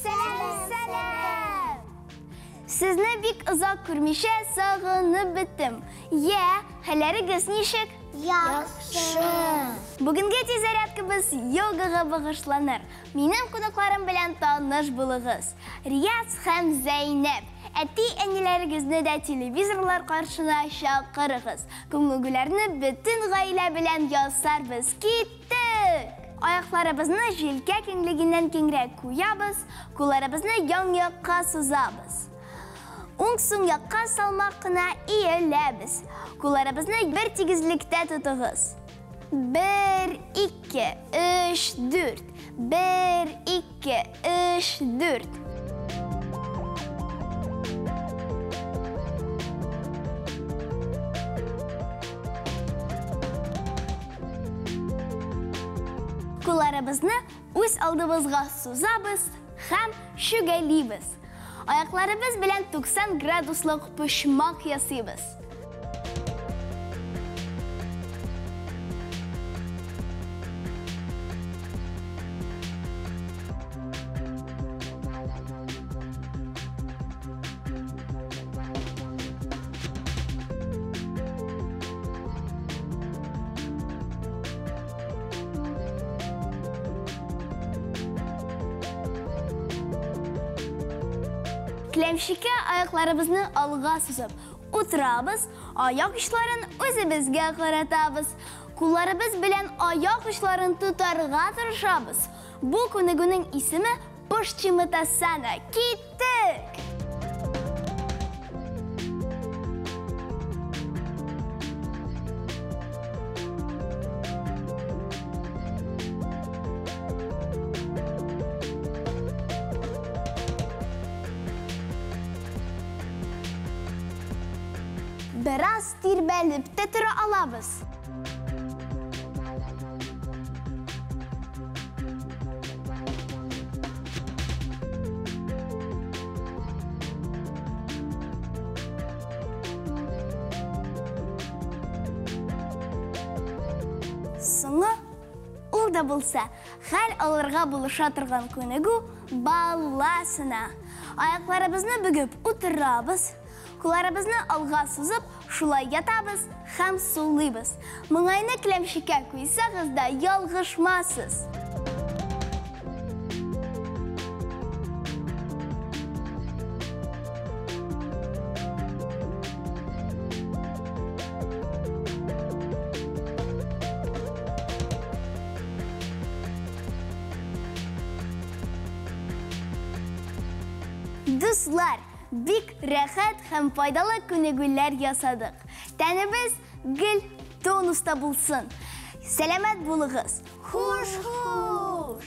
Сәлам, сәлам! Сезне бик озак күрмичә сагынып беттем. Йә, хәлләрегез ничек? Яхшы. Бүгенге тиззарядкабыз йогага багышланыр. Минем кунакларым белән таныш булыгыз. Рияз һәм Зәйнәп. Әти-әниләрегезне дә телевизорлар каршына чакырыгыз. Күнегүләрне бөтен гаилә белән ясарбыз. Киттек! Аякларыбызны җилкә киңлегеннән киңрәк куябыз, кулларыбызны ян-якка сузабыз. Уң сул якка салмак кына иеләбез. Кулларыбызны бер тигезлектә тотыгыз. 1, 2, 3, 4. 1, 2, 3, 4. Кулларыбызны үз алдыбызга сузабыз һәм чүгәлибез. Аякларыбыз белән 90 градуслык почмак ясыйбыз. Келәмчеккә аякларыбызны алга сузып утырабыз, аяк очларын үзебезгә каратабыз. Кулларыбыз белән аяк очларын тотарга тырышабыз. Бу күнегүнең исеме Пашчиматасана. Киттек! Бераз тирбәлеп тә тора алабыз. Соңы ул да булса, хәл алырга булыша торган күнегү баласына. Аякларыбызны бөгеп утырабыз. Кулларыбызны алга сузып, шулай ятабыз һәм сулыйбыз. Маңгайны келәмчеккә куйсагыз да ялгышмасыз. Дуслар, бик рәхәт һәм файдалы күнегүләр ясадык. Тәнебез гел тонуста булсын. Сәламәт булыгыз. Хуш, хуш.